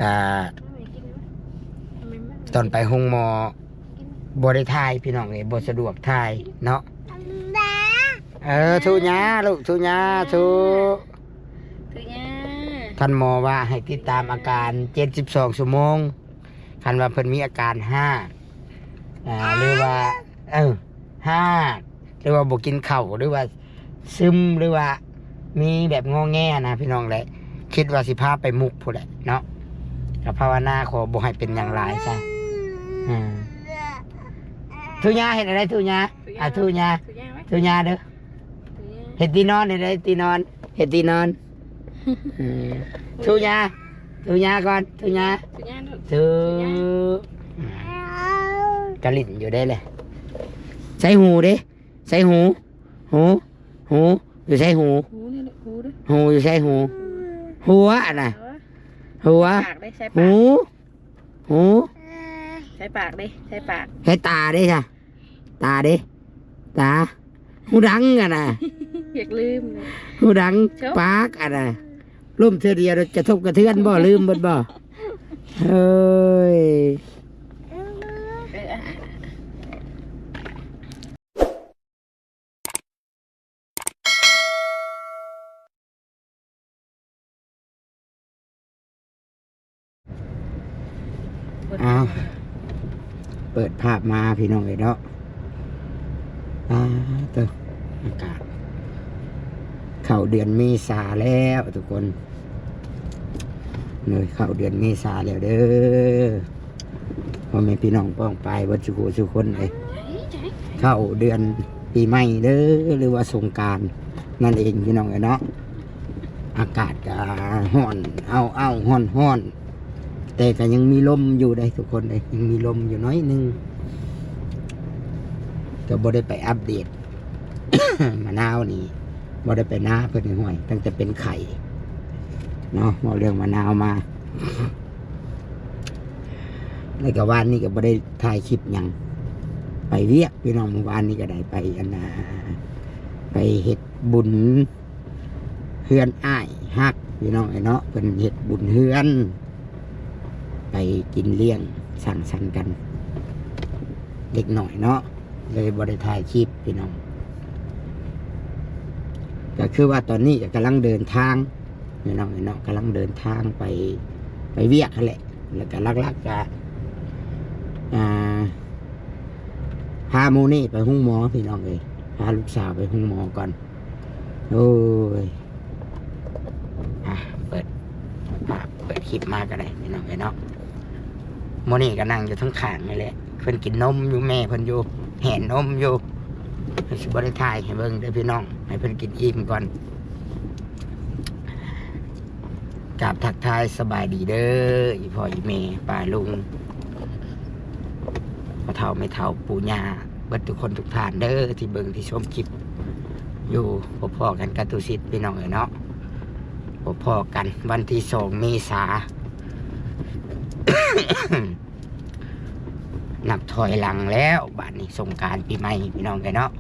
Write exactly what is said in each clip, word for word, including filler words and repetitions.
กะตอนไปโฮงหมอบ่ได้ถ่ายพี่น้องเอ้ย บ่สะดวกถ่ายเนาะ เออ ทุยาลูก ทุยา ทุ ทุยา ท่านหมอว่าให้ติดตามอาการเจ็ดสิบสองชั่วโมง คันว่าเพิ่นมีอาการฮาก อ่า หรือว่า เออ ฮาก หรือว่าบ่กินข้าว หรือว่า ซึม หรือว่ามีแบบงอแงนะพี่น้องแหละ คิดว่าสิพาไปมุกพู้นแหละเนาะ ก็ภาวนาขอบ่ให้เป็นหยังหลายซะ อ่า ทุยาเฮ็ดอะไรทุยา อ่ะทุยา ทุยาไหม ทุยาเด้อ ทุยา เฮ็ดที่นอน เฮ็ดอะไรที่นอน เฮ็ดที่นอน เออ ทุยา ทุยาก่อน ทุยา ทุยาลูก ทุ ทุยา อ่ากะหลิ้นอยู่ได้เลย ใส่หูเด้ ใส่หู หู หู อยู่ใส่หู หูนี่แหละ หูเด้อ หูอยู่ใส่หู หัวอะนะ หัว หัว ปากเด้ ใส่ปาก หู หู ใส่ปากเด้ ใส่ปาก ใส่ตาเด้จ้ะ ตาเด้ ตา หูดังอะนะ อยากลืมเลย หูดัง จบ ปากอะนะ ล้มเทื่อเดียวจะทบกระเทือนบ่ ลืมเบิดบ่ เฮ้ย เออ อ้าว เปิดภาพมาพี่น้องเอ้ยเนาะ อ่า เตอ อากาศ เข้าเดือนเมษาแล้วทุกคน เลยเข้าเดือนเมษาแล้วเด้อ พ่อแม่พี่น้องป้องปายเบิดสุขสุขคนเลย เข้าเดือนปีใหม่เด้อ หรือว่าสงกรานต์นั่นเองพี่น้องเอ้ยเนาะ อากาศก็ร้อน เอาเอาร้อนร้อน แต่ก็ยังมีลมอยู่ได้ทุกคนเลย ยังมีลมอยู่น้อยหนึ่ง ก็บ่ได้ไปอัปเดต มะนาวนี่ บ่ได้ไปนาเพิ่นห้วย ตั้งแต่เป็นไข่เนาะ เว้าเรื่องมะนาวมา แล้วก็วานนี้ก็บ่ได้ถ่ายคลิปหยัง ไปเวียกพี่น้อง เมื่อวานนี้ก็ได้ไปอันน่ะ ไปเฮ็ดบุญ เฮือนอ้ายฮักพี่น้องเอ้ยเนาะ เพิ่นเฮ็ดบุญเฮือน ไปกินเลี้ยงสังสรรค์กัน เด็กน้อยเนาะ เลยบ่ได้ถ่ายคลิปพี่น้อง ก็คือว่าตอนนี้ก็กำลังเดินทางพี่น้องเอ้ยเนาะ กำลังเดินทางไป ไปเวียกหั้นแหละ แล้วก็หลักๆก็ อ่า พาโมนี่ไปโฮงหมอพี่น้องเอ้ย พาลูกสาวไปโฮงหมอก่อน โอ้ย อ่ะ เปิด อ่ะ เปิดคลิปมาก็ได้พี่น้องเอ้ยเนาะ โมนี่ก็นั่งอยู่ทั้งข้างนี่แหละ เพิ่นกินนมอยู่ แม่เพิ่นอยู่ แหนนมอยู่ เพิ่นสิบ่ได้ถ่ายให้เบิ่งเด้อพี่น้อง ให้เพิ่นกินอิ่มก่อน กราบทักทายสบายดีเด้อ อีพ่ออีแม่ ป้าลุง พ่อเฒ่าแม่เฒ่า ปู่ย่า เบิดทุกคนทุกท่านเด้อ ที่เบิ่งที่ชมคลิปอยู่ พบพ้อกันกับตุสิทธิ์พี่น้องเอ้ยเนาะ พบพ้อกันวันที่สองเมษา นับถอยหลังแล้ว บาดนี้สงกรานต์ปีใหม่พี่น้องเอ้ยเนาะ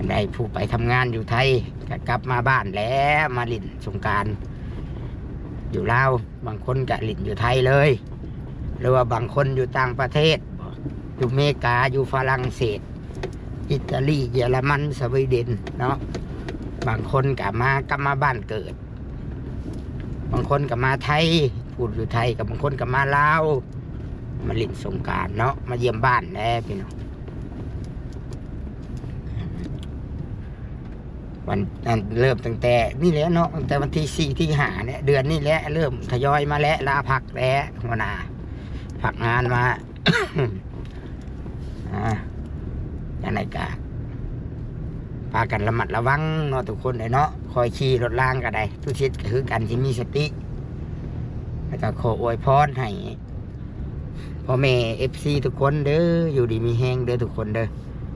ได้ผู้ไปทำงานอยู่ไทยก็กลับมาบ้านแล้ว มาหลิ้นสงกรานต์อยู่ลาว บางคนก็หลิ้นอยู่ไทยเลย หรือว่าบางคนอยู่ต่างประเทศ อยู่อเมริกา อยู่ฝรั่งเศส อิตาลี เยอรมัน สวีเดนเนาะ บางคนก็มากลับมาบ้านเกิด บางคนก็มาไทย พูดอยู่ไทย กับบางคนก็มาลาว มาหลิ้นสงกรานต์เนาะ มาเยี่ยมบ้านแหน่พี่น้อง วัน อันเริ่มตั้งแต่นี่แหละเนาะ ตั้งแต่วันที่สี่ ที่ห้าเนี่ย เดือนนี้แหละ เริ่มทยอยมาแล้ว ลาพักแล้ว หัวหน้า พักงานมา อ่า จั่งใดก็ พากันระมัดระวังเนาะทุกคนเอ้ยเนาะ คอยขี่รถรางก็ได้ ทุกทิศก็คือกัน สิมีสติ แล้วก็ขออวยพรให้ พ่อแม่ เอฟซี ทุกคนเด้อ อยู่ดีมีแฮงเด้อทุกคนเด้อ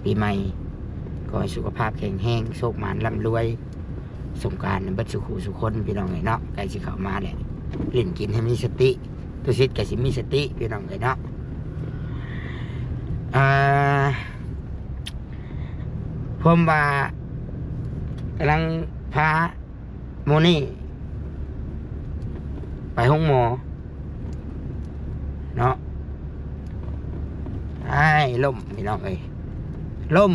ปีใหม่ ขอให้สุขภาพแข็งแรง โชคหมานร่ำรวย สงกรานต์เบิดสุขสุขคนพี่น้องเอ้ยเนาะ ใกล้สิเข้ามาแหละ หลิ้นกินให้มีสติ ตุสิทธิ์ก็สิมีสติพี่น้องเอ้ยเนาะ อ่า ผมว่ากำลังพาโมนี่ไปโฮงหมอ เนาะ ไอ้ล้มพี่น้องเอ้ย ล้ม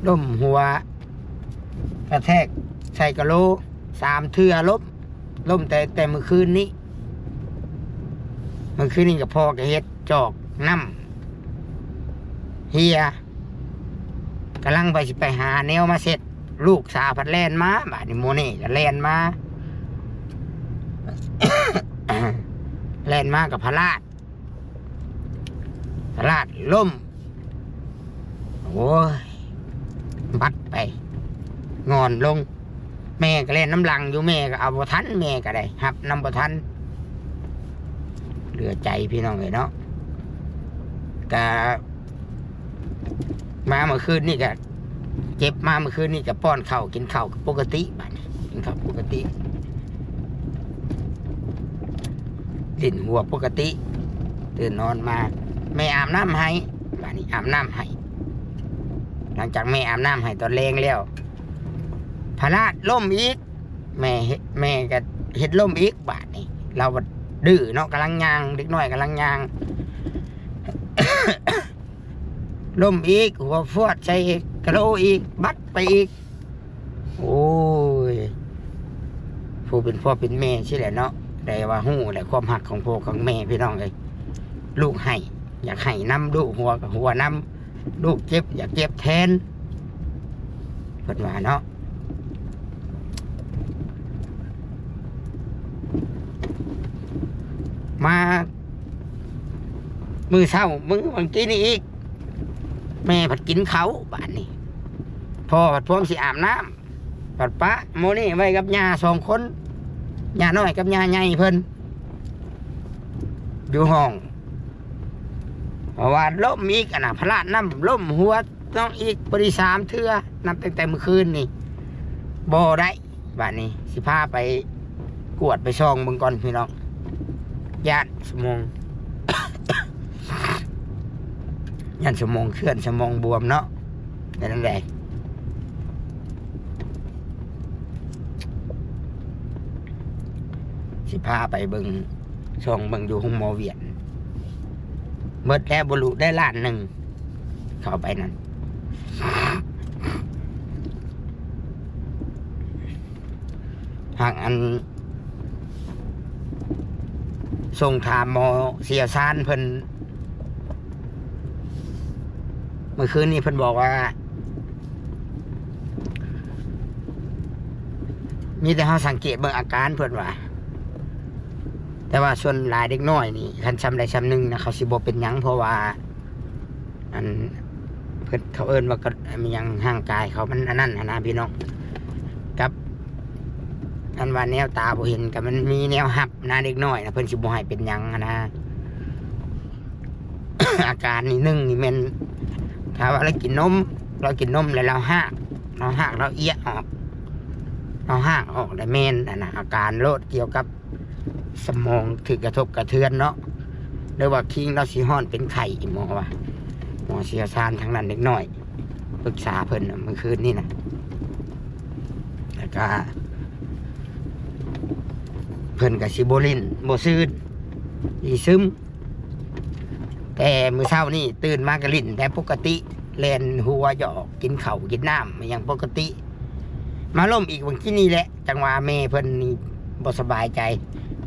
ล้มหัว กระแทกใส่กะโหล สามเทื่อ ล้ม ล้มแต่ แต่มื้อคืนนี้ มื้อคืนนี้ก็พ่อก็เฮ็ดจอกน้ำเหี่ย กำลังไปสิไปหาแนวมาเช็ด ลูกสาวพัดแล่นมา บาดนี้โมเน่ก็แล่นมา แล่นมากับพลาด พลาดล้ม โอ้ย บัดไป งอนลง แม่ก็แล่นน้ำหลังอยู่ แม่ก็เอาบ่ทัน แม่ก็ได้หับนำบ่ทัน เหลือใจพี่น้องเอ้ยเนาะ กะ มาเมื่อคืนนี่ก็ เจ็บมาเมื่อคืนนี่ก็ป้อนข้าวกินข้าวปกติ บาดนี้กินข้าวปกติ ลิ้นหัวปกติ ตื่นนอนมา แม่อาบน้ำให้ บาดนี้อาบน้ำให้ หลังจากแม่อาบน้ำให้ตอนแลงแล้ว พลาดล้มอีก แม่เฮ็ด แม่ก็เฮ็ดล้มอีก บาดนี้ เราบัดดื้อเนาะ กำลังย่าง เด็กน้อยกำลังย่าง ล้มอีก หัวฟาดใส่กะโหลอีก บัดไปอีก โอ้ย ผู้เป็นพ่อเป็นแม่สิแหละเนาะ แต่ว่าฮู้แหละความฮักของพ่อของแม่พี่น้องเอ้ย ลูกให้ อยากให้นำ ลูกหัวก็หัวนำ ลูกเจ็บอยากเจ็บแทน เพิ่นว่าเนาะ มา มื้อเช้า มื้อวันกี้นี่อีก แม่ผัดกินเขาวบาดนี้ พ่อผัดพร้อมสิอาบน้ำ ผัดปะโมนี่ไว้กับย่าสองคน ย่าน้อยกับย่าใหญ่เพิ่น อยู่ห้อง เพราะว่าล้มอีกอะนะ พลาดน้ำล้มหัวน้องอีก บริสามเทื่อ นับตั้งแต่เมื่อคืนนี่ บ่ได้ บาดนี้ สิพาไปกวดไปส่องเบิ่งก่อนพี่น้อง ย่านสมอง ย่านสมองเคลื่อน สมองบวมเนาะ เป็นจั่งใด สิพาไปเบิ่ง ส่องเบิ่งอยู่โรงหมอเวียน เบิดแล้วบ่รู้ได้ล้านหนึ่ง เข้าไปนั่น หากอัน ส่งถามหมอเสี่ยวซานเพิ่น เมื่อคืนนี้เพิ่นบอกว่า มีแต่เฮาสังเกตเบิ่งอาการเพิ่นว่า แต่ว่าส่วนหลายเด็กน้อยนี่ คันซำใดซำหนึ่งนะ เขาสิบ่เป็นหยัง เพราะว่า อัน เพิ่น เขาเอิ้นว่าก็ มีหยัง ร่างกายเขามันอันนั้นหั้นนะพี่น้อง กับ อันว่าแนวตาบ่เห็น ก็มันมีแนวฮับนะ เด็กน้อยนะ เพิ่นสิบ่ให้เป็นหยังหั้นนะ อาการนี่ หนึ่งนี่แม่น ถ้าว่าเรากินนม เรากินนมแล้วเราฮาก เราฮาก เราเอี้ยออก เราฮากออกแล้วแม่นอันนะ อาการโลดเกี่ยวกับสมองถือกกระทบกระเทือนเนาะ หรือว่าคิงเราสิฮ้อนเป็นไข้ หมอว่า หมอเสี่ยวซานทางนั้นเด็กน้อย ปรึกษาเพิ่นน่ะเมื่อคืนนี่นะ แล้วก็ เพิ่นก็สิบ่ลิ้นบ่ซื่น อีซึม แต่มื้อเช้านี่ตื่นมาก็ลิ้นแต่ปกติ แล่นหัวหยอก กินข้าวกินน้ำอย่างปกติ มาล้มอีกวันที่นี่แหละ จังหวะแม่เพิ่นนี่บ่สบายใจ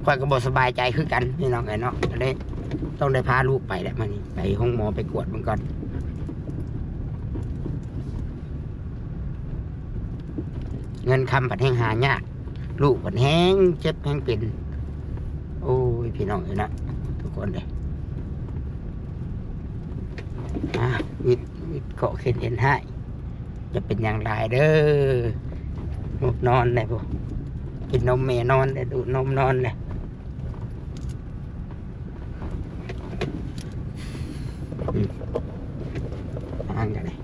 ข้อยก็บ่สบายใจคือกันพี่น้องเอ้ยเนาะ ก็เลยต้องได้พาลูกไปแหละมื้อนี้ ไปโรงหมอไปกวดเบิ่งก่อน เงินคำผัดแฮงหายาก ลูกผัดแฮงเจ็บแฮงเป็น โอ้ย พี่น้องเอ้ยนะ ทุกคนเลย อ่ะ วิทย์ วิทย์เคราะห์เข็นเอ็นให้ จะเป็นอย่างไรเด้อ ลูกนอนเลยพวก กินนมแม่นอนเลย ดูดนมนอนเลย อืม อ่านกันเลย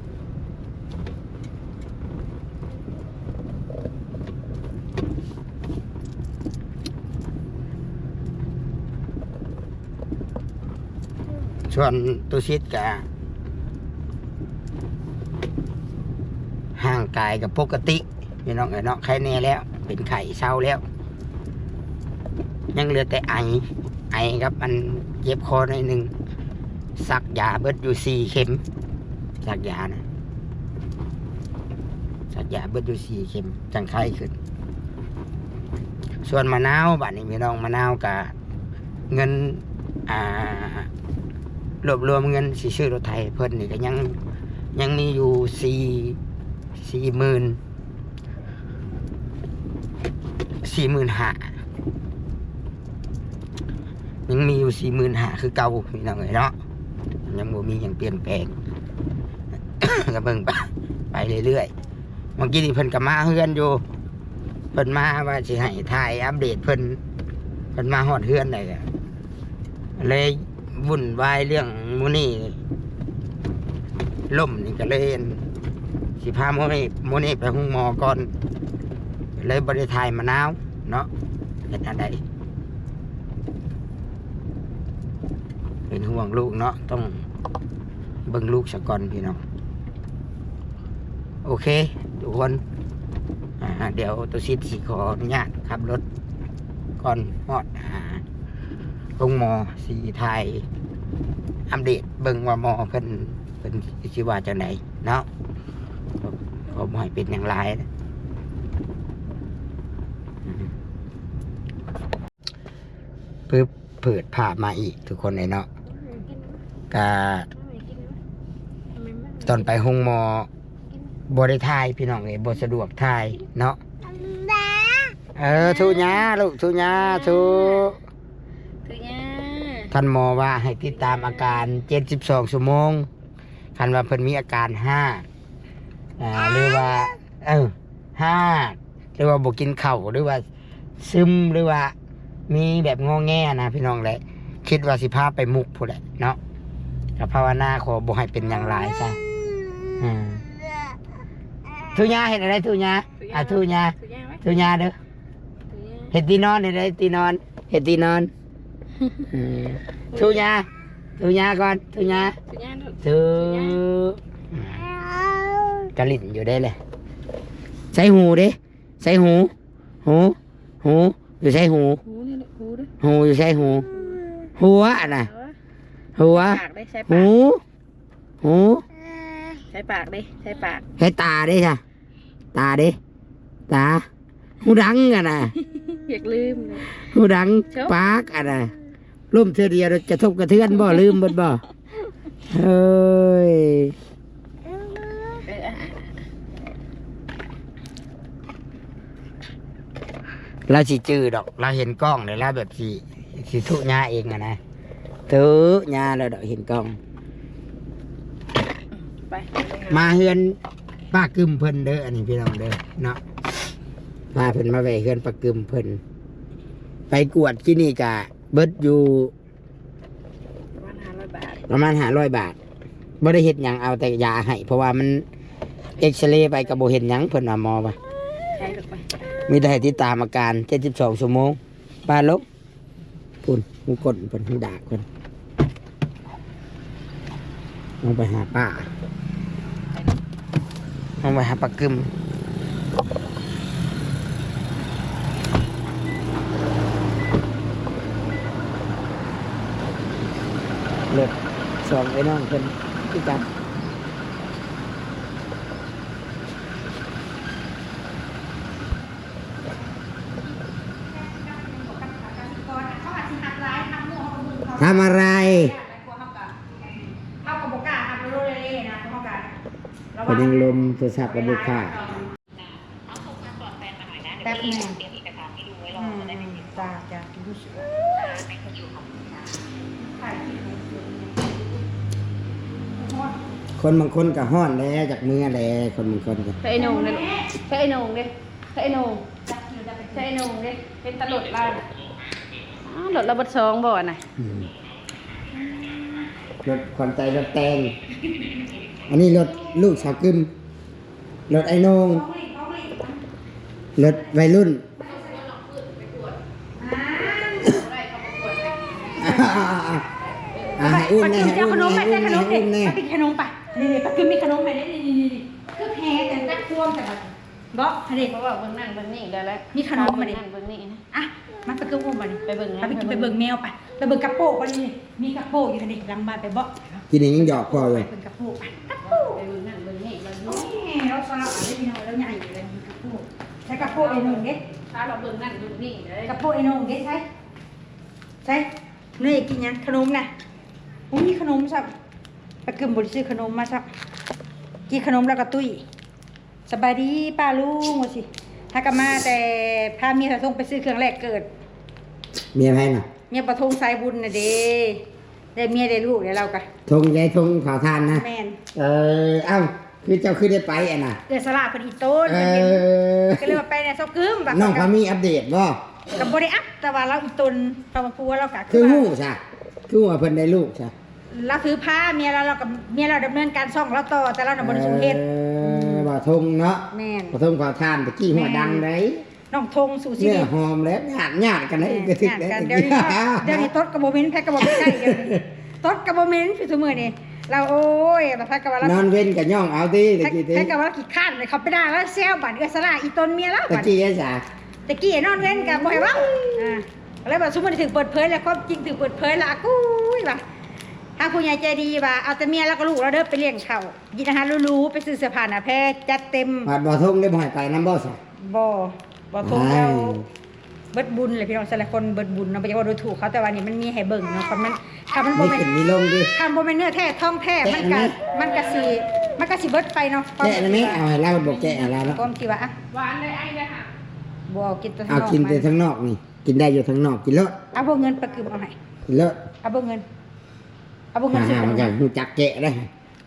ส่วนตุสิตกะ ร่างกายกับปกติ พี่น้องเอ้ยเนาะ ไข้แน่แล้ว เป็นไข้เซาแล้ว ยังเหลือแต่ไอ ไอครับ มันเจ็บคอหน่อยหนึ่ง สักยาเบิดอยู่สี่เข็ม สักยานะ สักยาเบิดอยู่สี่เข็ม จั่งไข้ขึ้น ส่วนมะนาว บัดนี้พี่น้อง มะนาวกะ เงิน อ่า รวบรวมเงินสิซื้อรถไถเพิ่นนี่ก็ยัง ยังมีอยู่สี่ สี่หมื่น สี่หมื่นห้า ยังมีอยู่สี่หมื่นห้าคือเก่าพี่น้องเอ้ยเนาะ ยังบ่มีหยังเปลี่ยนแปลง ก็เบิ่งไป ไปเรื่อยๆ เมื่อกี้นี่เพิ่นก็มาเฮือนอยู่ เพิ่นมาว่าสิให้ถ่ายอัปเดตเพิ่น เพิ่นมาฮอดเฮือนได้ก็เลยวุ่นวายเรื่องหมู่นี่ล้มนี่ก็เลยสิพาหมู่นี่ หมู่นี่ไปโรงหมอก่อน เลยบ่ได้ถ่ายมะนาวเนาะ เฮ็ดจั่งใด เป็นห่วงลูกเนาะ ต้องเบิ่งลูกซะก่อนพี่น้อง โอเค ทุกคน อ่า เดี๋ยวตุสิทธิ์สิขออนุญาตขับรถก่อนฮอด อ่า โรงหมอ สิถ่ายอัปเดตเบิ่งว่าหมอเพิ่น เพิ่นสิว่าจั่งใดเนาะ ขอบ่ให้เป็นหยังหลายนะ อืม ปึ๊บ เปิดภาพมาอีกทุกคนเลยเนาะ กะ ตอนไปโรงหมอ บ่ได้ถ่ายพี่น้องเอ้ย บ่สะดวกถ่ายเนาะ เออ ทุยาลูก ทุยา ทุ ทุยา ท่านหมอว่าให้ติดตามอาการเจ็ดสิบสองชั่วโมง คันว่าเพิ่นมีอาการฮาก อ่า หรือว่า เออ ฮาก หรือว่าบ่กินข้าว หรือว่า ซึม หรือว่ามีแบบงอแงนะพี่น้องแหละ คิดว่าสิพาไปมุกพู้นแหละเนาะ ก็ภาวนาขอบ่ให้เป็นหยังหลายซะ อืม ทุยาเฮ็ดอะไรทุยา อ่ะ ทุยา ทุยาไหม ทุยาเด้อ ทุยา เฮ็ดที่นอน เฮ็ดที่นอน เฮ็ดที่นอน อืม ทุยา ทุยาก่อน ทุยา ทุยาลูก ทุ ทุยา อืม กะหลิ้นอยู่ได้เลย ใส่หูเด้ ใส่หู หู หู อยู่ใส่หู หูนี่แหละ หูเด้อ หูอยู่ใส่หู หัวน่ะ หัว หัว ปากเด้ ใส่ปาก หู หู ใส่ปากเด้ ใส่ปาก ใส่ตาเด้จ้ะ ตาเด้ ตา หูดังอะนะ อยากลืมเลย หูดัง จบ ปากอะนะ ล้มเทื่อเดียวจะทบกระเทือนบ่ ลืมเบิดบ่ เฮ้ย เออ อ่ะ ลาวสิจื้อดอก ลาวเห็นกล้องเลย ลาวแบบสิ สิทุยาเองอะนะ ทุยาแล้วดอก เห็นกล้อง ไป มาเฮือนป้ากึมเพิ่นเด้อ อันนี้พี่น้องเด้อเนาะ พาเพิ่นมาแวะเฮือนป้ากึมเพิ่น ไปกวดคลินิกกะเบิดอยู่ ประมาณห้าร้อยบาท ประมาณห้าร้อยบาท บ่ได้เฮ็ดหยัง เอาแต่ยาให้ เพราะว่ามันเอ็กซเรย์ไปก็บ่เห็นหยัง เพิ่นว่า หมอว่า ใช่ลูกไป มีแต่ให้ติดตามอาการเจ็ดสิบสองชั่วโมง ป้าลง พุ้น หูก้นเพิ่น หูดากเพิ่น ลงไปหาป้า ลงไปหาป้ากึม เลิศ สองไอ้น้องเพิ่นคือกัน ทำอะไร เพิ่นยังลมโทรศัพท์กับลูกค้า แป๊บหนึ่ง อืม จ้า จ้า คนบางคนก็ฮ้อนแหละ จากเมือแหละ คนบางคนก็ ใส่ไอ้โหน่งเลยลูก ใส่ไอ้โหน่งเลย ใส่ไอ้โหน่ง ใส่ไอ้โหน่งเลย เป็นตลกล่ะ อ้าว รถเราเบิดสองบ่อน่ะ อืม รถขวัญใจรถแต่ง อันนี้รถลูกสาวกึม รถไอ้โหน่ง รถวัยรุ่น อ่า ให้อุ้มแน่ ให้อุ้มแน่ ให้อุ้มแน่ ให้อุ้มแน่ ไปกินขนมไป นี่ๆ ไปกินมีขนมไป นี่ๆๆๆ คือแพ้แต่จักควมแต่บัด เบาะทะเล เพราะว่าเบิ่งนั่นเบิ่งนี่แล้วแหละ มีขนมมาดิ เบิ่งนั่นเบิ่งนี่นะ อ่ะ มาไปเกลืออุ้มบัดนี้ ไปเบิ่ง ไปไปกินไปเบิ่งแมวไป ไปเบิ่งกระโปงบัดนี้ มีกระโปงอยู่นี่หลังบ้านไปบ่ กินนี่ยังหยอกพ่ออยู่ ไปเบิ่งกระโปงไปกระโปง ไปเบิ่งนั่นเบิ่งนี่เราอยู่ แหมเราสลับได้พี่น้องแล้วใหญ่อยู่เลยกระโปงใช้กระโปงไอ้หนึ่งเด้ ถ้าเราเบิ่งนั่นเบิ่งนี่เลย กระโปงไอ้หนึ่งเด้ใช้ใช้เนยกินยังขนมนะอุ้ยมีขนมสับไปกึ่มบริซื้อขนมมาสับกินขนมแล้วก็ตุ้ยสบายดีป้าลุงว่าสิถ้ากะมาแต่พาเมียสาวทงไปซื้อเครื่องแรกเกิด เมียไผน่ะ เมียปะทงสายบุญน่ะเด้ได้เมียได้ลูกแล้วเรากะ ทงยายทงเผาทานนะ แมน เออเอ้าคือเจ้าคือได้ไปอ่ะนะ เกิดสลาพอดีต้น เอ มันเป็น อ ก็เลยว่าไปในซอกกึมแบบ น้องเขามีอัปเดตบ่ กับบ่ได้อัพแต่ว่าเราอีตนเรามาพัวเรากะ คือฮู้ซะคือว่าเพิ่นได้ลูกซะ เราถือพาเมียเราเรากับเมียเราดำเนินการซ่องเราต่อแต่เราน่ะบ่ได้สมเหตุ เออบ่าวทงเนาะ แมน บ่าวทงเผาทานตะกี้หัวดังได น้องทงสู่ชี เนื้ วิ อ ต หอมแล้วหยาดหยาดกันได้ แม่ กระถึก งาน ได้ กันเดี๋ยวนี้ก็เดี๋ยวนี้ตดกระโบเม้นแพ้กระโบเม้นใกล้เดี๋ยวนี้ตดกระโบเม้นพี่สมือนี่เราโอ้ยแบบแพ้กระว่าเรา นอนเว้นก็ย่องเอาติตะ แพ้ กี้ติ แพ้กระว่าเราขี้ข้านเลยเขาไปด่าแล้วแซวบัดเอื้อสลาอีตนเมียแล้ว ตะ บัด กี้ไอ้สา ตะกี้นอนเว้นกับบ่ให้เว้าอ่าแล้วบัดสมมุติถึงเปิดเผยแล้วความจริงถึงเปิดเผยแล้วอะกุ้ยว่ะถ้าผู้ใหญ่ใจดีว่าเอาแต่เมียแล้วก็ลูกเราเด้อไปเลี้ยงเขากินอาหารหรูๆไปซื้อเสื้อผ้าหนาแพรจัดเต็ม บาดบ่าวทงได้บ่ให้ไปนำบ่ซะ บ่บ่ทง อ้า แล้ว ว เบิดบุญเลยพี่น้องแต่ละคนเบิดบุญเนาะบ่อยากว่าดูถูกเขาแต่ว่านี่มันมีให้เบิ่งเนาะคันมันคันมันบ่ มี แม่น ขึ้นมีลงดิ คันบ่แม่นเนื้อแท้ทองแท้มัน แกะ ก็ นะ มันก็สิมันก็สิเบิดไปเนาะ แกะนะแม่เอาให้เราบ่แกะให้เราเนาะ ความที่ว่าอ่ะ หวานเลยไอ้เลยค่ะ บ่เอากินแต่ เอากินแต่ทางนอกนี่ กินได้อยู่ทางนอกกินเลอะ เอาบ่เงินไปกึมเอาให้ กินเลอะ เอาบ่เงิน เอาบ่เงิน หา สิ หามันก็ฮู้จักแกะได้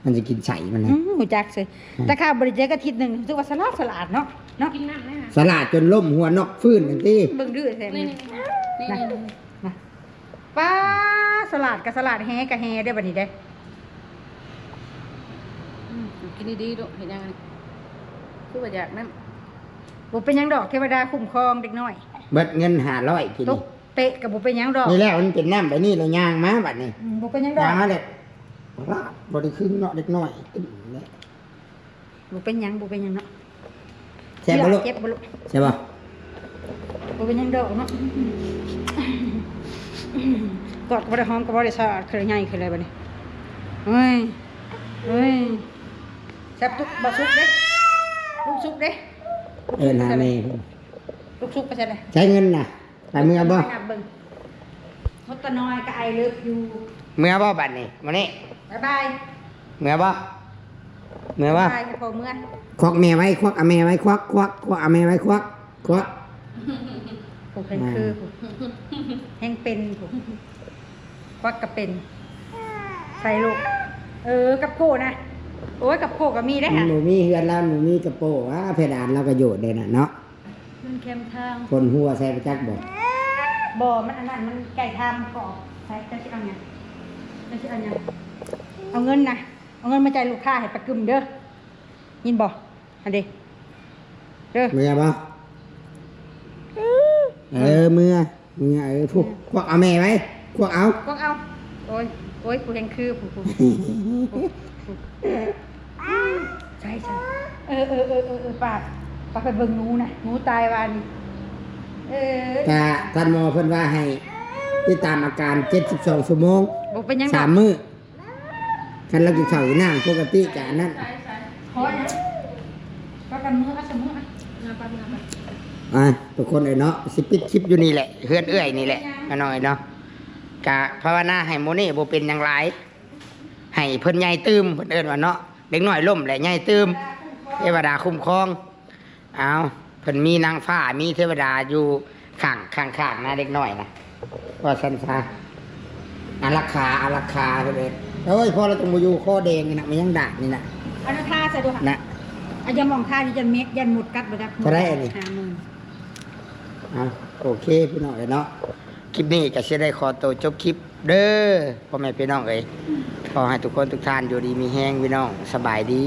มันจะกินใส่มัน อื นะ มรู้จักสิแต่ข้าวบริเจก็อาทิตย์หนึ่งรู้สึกว่าสลาดสลาดเนาะเนาะ กินน้ำเลยค่ะ สลาดจนล้มหัวนอกฟื้นนั่นติ เบิ่งดื้อแท้ นี่ นี่ นี่นี่นี่ นะป้าสลาดกับสลาดแฮกับแฮได้อบัดนี้ได้อ อืมกินดีๆลูกเห็นยังไงคือว่าอยากนั่น บ่เป็นหยังดอกเทวดาคุ้มครองเด็กน้อย เบิดเงินห้าร้อยกิน ตกเตะกับบ่เป็นหยังดอก นี่แล้วมันเป็นน้ำไปนี่แล้วย่างมาบัดนี้ อืมบ่เป็นหยังดอก ย่างมาเลยบ่ได้ครึ่งเนาะเด็กน้อยตึ้มเลย บ่เป็นหยังบ่เป็นหยังเนาะ แซ่บบ่ลูก เจ็บบ่ลูก แซ่บบ่ บ่เป็นหยังดอกเนาะกอดก็บ่ได้หอมก็บ่ได้สะอาดคือใหญ่คืออะไรบัดนี้เฮ้ยเฮ้ยแซ่บทุกบ่สุกเด้ลูกสุกเด้ เอิ้นหาแม่ ลูกสุกไปใส่เลย ใช้เงินน่ะไปเมือบ่ นับเบิ่งมดตะน้อยก็ I love you เมือบ่บัดนี้มื้อนี้ บ๊ายบาย เมือบ่เมือบ่ บ๊ายบายให้พ่อเมือ ควักแม่ไว้ควักเอาแม่ไว้ควักควักควักเอาแม่ไว้ควักควัก ผูกแห่งคือผูกแห่งเป็นผูกควักกะเป็น ใส่ลูก เออ กับโก้นะ โอ้ย กับโก้ก็มีได้ มัน ค่ะ บ่มีเฮือนแล้วมันบ่มีกระโปรงอ่ะเพดานเราก็โยดได้น่ะเนาะ มันแคมทาง คนหัวใส่ประจักษ์บ่ บ่ มันอันนั้น มันไก่ทางกรอบใส่จะสิเอาหยังจะสิเอาหยังเอาเงินนะ เอาเงินมาจ่ายลูกค้าให้ปะกึมเด้อ ยินบ่อันเด้เด้อ เมือบ่เออเมือเมือเออพวกพวกเอาแม่ไว้พวกเอา กองเอา โอ้ย โอ้ย กูแห่งคือผู้ผู้ผู้ผู้ใช่ใช่เออเออเออเออเออปาดปาดไปเบิ่งหนูนะหนูตายวานี่เออ แต่ท่านหมอเพิ่นว่าให้ติดตามอาการเจ็ดสิบสองชั่วโมง บ่เป็นหยังดอก สามมื้อคันเรากินข้าวกินน้ำปกติกะอันนั้น ขอหยังก็กันมือเอาสมมุตินะ งาปันงาปัน อ่ะทุกคนเอ้ยเนาะสิปิดคลิปอยู่นี่แหละเฮือนเอื้อยนี่แหละน้องเอ้ยเนาะกะภาวนาให้โมนี่บ่เป็นหยังหลายให้เพิ่นใหญ่ตื่มเพิ่นเอิ้นว่าเนาะเด็กน้อยล้มแหละใหญ่ตื่มเทวดาคุ้มครองเอาเพิ่นมีนางฟ้ามีเทวดาอยู่ข้างข้างๆนะเด็กน้อยนะว่าซั่นซะอารักขาอารักขาเพิ่นเอิ้นโอ้ยพ่อเราต้องบ่อยู่คอแดงนี่นะมันยังดาดนี่นะ เอาน้ำทาใส่ดูค่ะ นะ เอายาหม่องทาที่ยันเม็ดยันหมดกัดบ่ได้ เท่าไหร่อันนี้ ห้าหมื่น อ่ะโอเคพี่น้องเอ้ยเนาะคลิปนี้ก็สิได้ขอตัวจบคลิปเด้อพ่อแม่พี่น้องเอ้ยขอให้ทุกคนทุกท่านอยู่ดีมีแฮงพี่น้องสบายดี